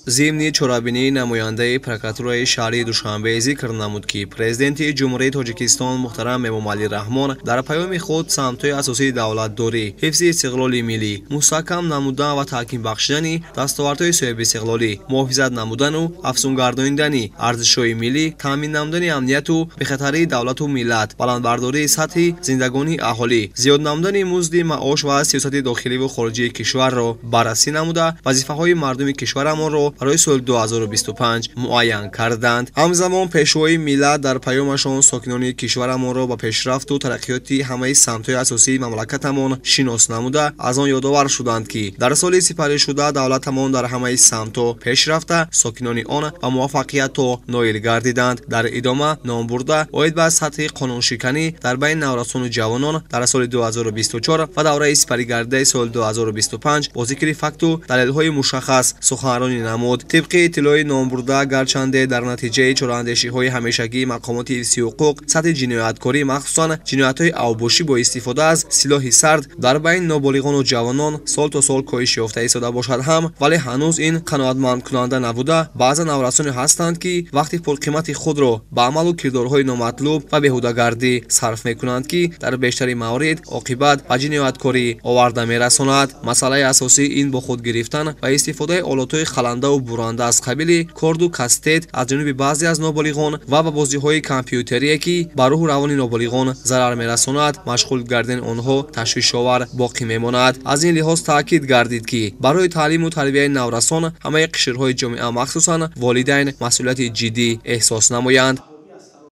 Зимни чорабинии намояндаи прокуратураи шаҳри Душанбе зикр намуд, ки Президенти Ҷумҳурии Тоҷикистон муҳтарам Эмомалӣ Раҳмон дар паёми худ самтҳои асосии давлатдорӣ, ҳифзи истиқлоли миллӣ, мустаҳкам намудан ва таҳким бахшидани дастовардҳои соҳибистиқлолӣ, муҳофизат намудану афзунгардонидани арзишҳои миллӣ, таъмин намудани амнияту бехатарии давлату миллат, баландбардории сатҳи зиндагонии аҳолӣ, зиёд намудани музди маош ва сиёсати дохиливу хориҷии кишварро баррасӣ намуда, вазифаҳои мардуми кишварамонро барои соли 2025 муайян карданд. Ҳамзамон Пешвои миллат дар паёмашон сокинони кишварамонро ба пешрафту тараққиёти ҳамаи самтҳои асосии мамлакатамон шинос намуда, аз он ёдовар шуданд, ки дар соли сипаришуда давлатамон дар ҳамаи самтҳо пеш рафта, сокинони он ба муваффақиятҳо ноил гардиданд. Дар идома номбурда оид ба сатҳи қонуншиканӣ дар байни наврасону ҷавонон дар соли 2024 ва давраи сипаригардидаи соли 2025 бо зикри факту далелҳои мушаххас суханронӣ намуд. Тибқи иттилои номбурда, гарчанде дар натиҷаи чораандешиҳои ҳамешагии мақомоти ҳифзи ҳуқуқ сатҳи ҷинояткорӣ, махсусан ҷиноятҳои авбошӣ бо истифода аз силоҳи сард дар байни ноболиғону ҷавонон сол то сол коҳиш ёфта истода бошад ҳам, вале ҳанӯз ин қаноатмандкунанда набуда, баъзан наврасоне ҳастанд, ки вақти пурқимати худро ба амалу кирдорҳои номатлуб ва беҳудагардӣ сарф мекунанд, ки дар бештари маврид оқибат ба ҷинояткорӣ оварда мерасонад. Масъалаи асосӣ ин бо худ гирифтан ва истифодаи олотҳои халандаву буранда аз қабили корду кастет аз ҷониби баъзе аз ноболиғон ва ба бозиҳои компютерие, ки ба рӯҳу равони ноболиғон зарар мерасонад, машғул гардидани онҳо ташвишовар боқӣ мемонад. Аз ин лиҳоз таъкид гардид, ки барои таълиму тарбияи наврасон ҳамаи қишрҳои ҷомеа, махсусан волидайн, масъулияти ҷиддӣ эҳсос намоянд.